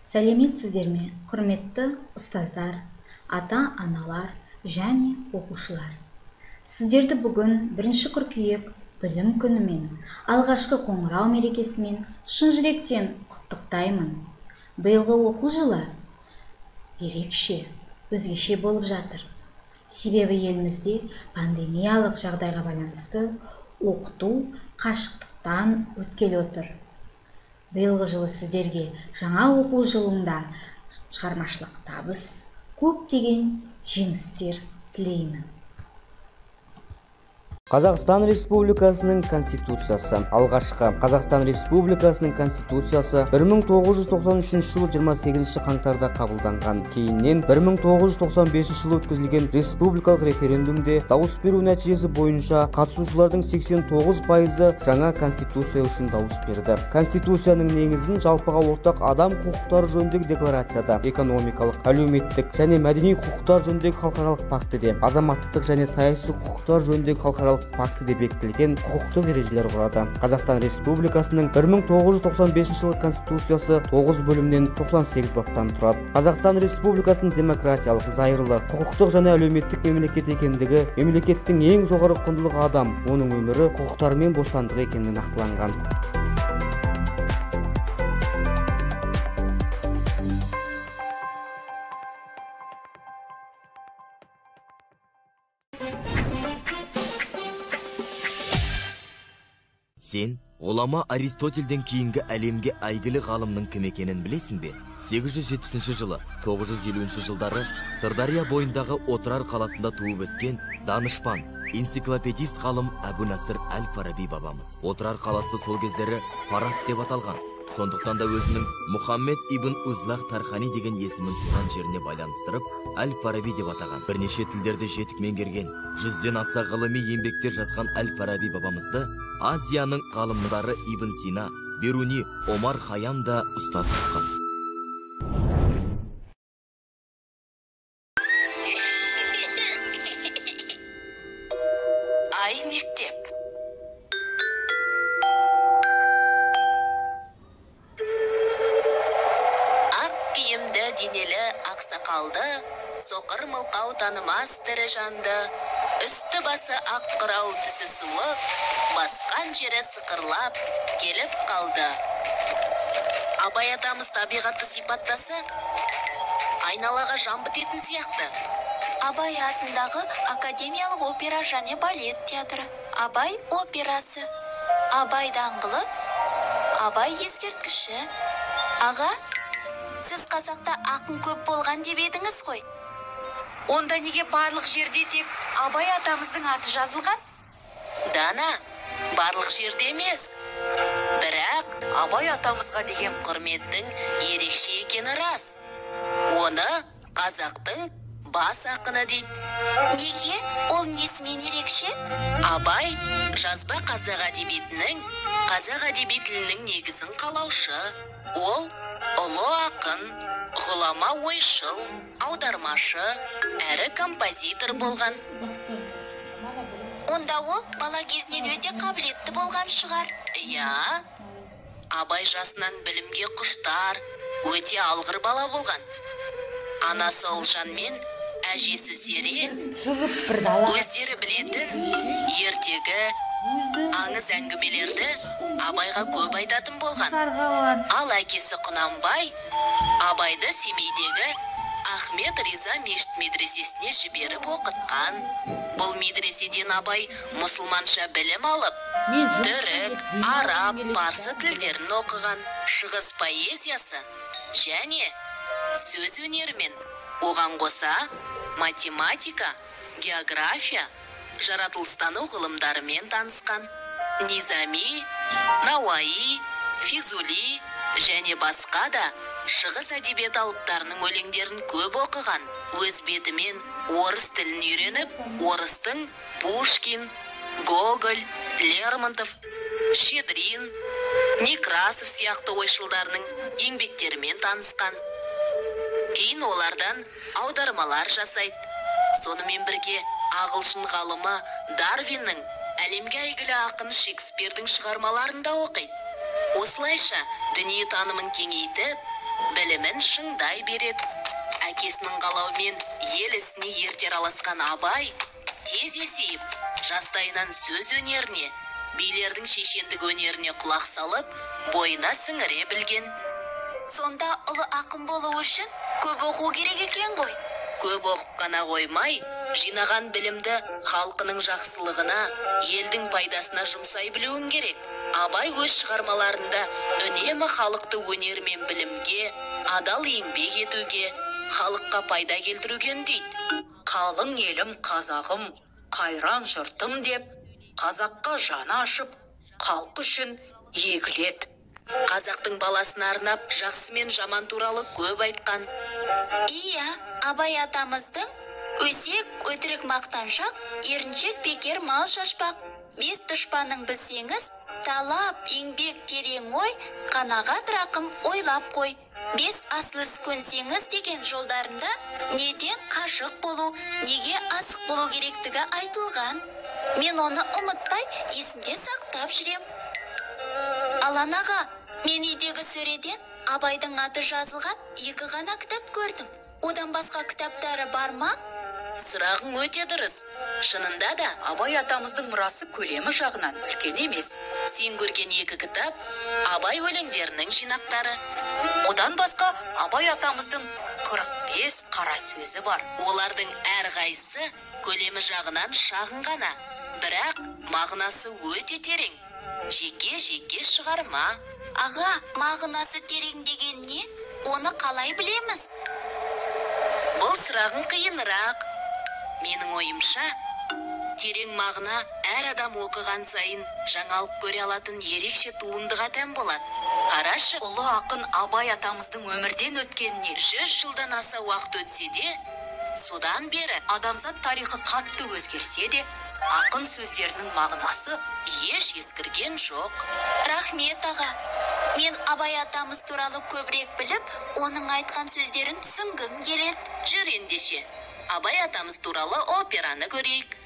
Сәлеметсіздер ме, құрметті ұстаздар, ата-аналар және оқушылар. Сіздерді бүгін 1 қыркүйек білім күнімен, алғашқы қоңырау мерекесімен шын жүректен құттықтаймын. Биылғы оқу жылы ерекше, өзгеше болып жатыр. Себебі елімізде пандемиялық жағдайға байланысты оқыту қашықтықтан өткелі отыр. Биылғы жылы сіздерге жаңа оқу жылында шығармашылық табыс, көптеген жеңістер тілеймін. Қазақстан Республикасының Конституциясы. Алғашқы Қазақстан Республикасының Конституциясы 1993 жылы 28 қаңтарда қабылданған. Кейіннен 1995 жылы өткізілген республикалық референдумде дауыс беру нәтижесі бойынша қатысушылардың 89%-ы жаңа Конституция үшін дауыс берді. Конституцияның негізін жалпыға ортақ адам құқықтары жөніндегі декларацияда, экономикалық, әлеуметтік және мәдени құқықтар жөніндегі халықаралық пактіде, азаматтық және саяси құқықтар жөніндегі халықаралық пактіде бекітілген құқықтық ережелер құрады. Қазақстан Республикасының 1995 жылғы Конституциясы 9 бөлімнен 98 баптан тұрады. Қазақстан Республикасының демократиялық, зайырлы, құқықтық және әлеуметтік мемлекет екендігі, мемлекеттің ең жоғары құндылығы адам, оның өмірі, құқықтары мен бостандығы екені нақтыланған. Сен ғұлама Аристотельден кейінгі әлемге әйгілі ғалымның кім екенін білесің бе? 870 жылы 950 жылдары Сырдария бойындағы Отырар қаласында туып өскен данышпан, энциклопедист ғалым Әбу Насыр әл-Фараби бабамыз. Отырар қаласы сол кездері Фараб деп аталған. Сондықтан да өзінің Мұхаммед ибн Узлақ Тархани деген есімін туған жеріне байланыстырып, әл-Фараби деп атаған. Бірнеше тілдерді жетік меңгерген, 100-ден аса ғылыми еңбектер жазған әл-Фараби бабамызды Азияның ғалымдары Ибн Сина, Беруни, Омар Хайям да ұстаз тұтқан. Ай мектеп. Ақ киімді денелі ақсақалды, соқыр мылқау танымас тірі жанды, үсті басы ақ қырау түсі суық, басқан жері сықырлап келіп қалды. Абай атамыз табиғатты сипаттаса, айналаға жан бітетін сияқты. Абай атындағы академиялық опера және балет театры, Абай операсы, Абай даңғылы, Абай ескерткіші. Аға, сіз қазақта ақын көп болған деп едіңіз ғой. Онда неге барлық жерде тек Абай атамыздың аты жазылған? Дана, барлық жерде емес. Бірақ Абай атамызға деген құрметтің ерекше екені рас. Оны қазақтың бас ақыны дейді. Неге? Ол несімен ерекше? Абай жазба қазақ әдебиетінің, қазақ әдеби тілінің негізін қалаушы. Ол ұлы ақын, ғұлама ойшыл, аудармашы, әрі композитор болған. Онда ол бала кезінен өте қабілетті болған шығар. Иә, Абай жасынан білімге құштар, өте алғыр бала болған. Анасы Ұлжан мен әжесі Зере өздері білетін ертегі, аңыз әңгімелерді Абайға көп айтатын болған. Ал әкесі Құнанбай Абайды Семейдегі Ахмет Риза мешіт медресесіне жіберіп оқытқан. Бұл медреседен Абай мұсылманша білім алып, түрік, араб, парсы тілдерін оқыған, шығыс поэзиясы және сөз өнерімен, оған қоса математика, география, жаратылыстану ғылымдарымен танысқан. Низами, Науаи, Физули және басқа да шығыс әдебиет алыптарының өлеңдерін көп оқыған. Өз бетімен орыс тілін үйреніп, орыстың Пушкин, Гоголь, Лермонтов, Щедрин, Некрасов сияқты ойшылдарының еңбектерімен танысқан. Кейін олардан аудармалар жасайды. Сонымен бірге ағылшын ғалымы Дарвиннің, әлемге әйгілі ақын Шекспирдің шығармаларын да оқиды. Осылайша дүние танымын кеңейтіп, Білімін шыңдай береді. Әкесінің қалауымен ел ісіне ерте араласқан Абай тез есейіп, жастайынан сөз өнеріне, билердің шешендік өнеріне құлақ салып, бойына сіңіре білген. Сонда ұлы ақын болу үшін көп оқу керек екен ғой. Көп оқып қана қоймай, жинаған білімді халқының жақсылығына, елдің пайдасына жұмсай білуің керек. Абай өз шығармаларында үнемі халықты өнер мен білімге, адал еңбек етуге, халыққа пайда келтіруге үндейді. Қалың елім қазағым, қайран жұртым деп, қазаққа жаны ашып, халқы үшін егіледі. Қазақтың баласына арнап жақсы мен жаман туралы көп айтқан. Иә, Абай атамыздың өсек, өтірік мақтаншақ, еріншек бекер мал шашпақ, бес дұшпаның білсеңіз, талап, еңбек, терең ой, қанағат рақым ойлап қой. Бес асыл іс көнсеңіз деген жолдарында неден қашық болу, неге асық болу керектігі айтылған. Мен оны ұмытпай есімде сақтап жүрем. Алан аға, мен үйдегі сөреден Абайдың аты жазылған екі ғана кітап көрдім. Одан басқа кітаптары бар ма? Сұрағың өте дұрыс. Шынында да Абай атамыздың мұрасы көлемі жағынан үлкен емес. Сен көрген екі кітап Абай өлеңдерінің жинақтары. Одан басқа Абай атамыздың 45 қара сөзі бар. Олардың әрқайсысы көлемі жағынан шағын ғана, бірақ мағынасы өте терең. Жеке-жеке шығарма. Аға, мағынасы терең деген не? Оны қалай білеміз? Бұл сұрағың қиынырақ. Менің ойымша, терең мағына әр адам оқыған сайын жаңалық көре алатын ерекше туындыға тән болады. Қарашы, ұлы ақын Абай атамыздың өмірден өткеніне 100 жылдан аса уақыт өтсе де, содан бері адамзат тарихы қатты өзгерсе де, ақын сөздерінің мағынасы еш ескірген жоқ. Рахмет, аға. Мен Абай атамыз туралы көбірек біліп, оның айтқан сөздерін түсінгім келеді. Жүр ендеше, Абай атамыз туралы операны көрейік.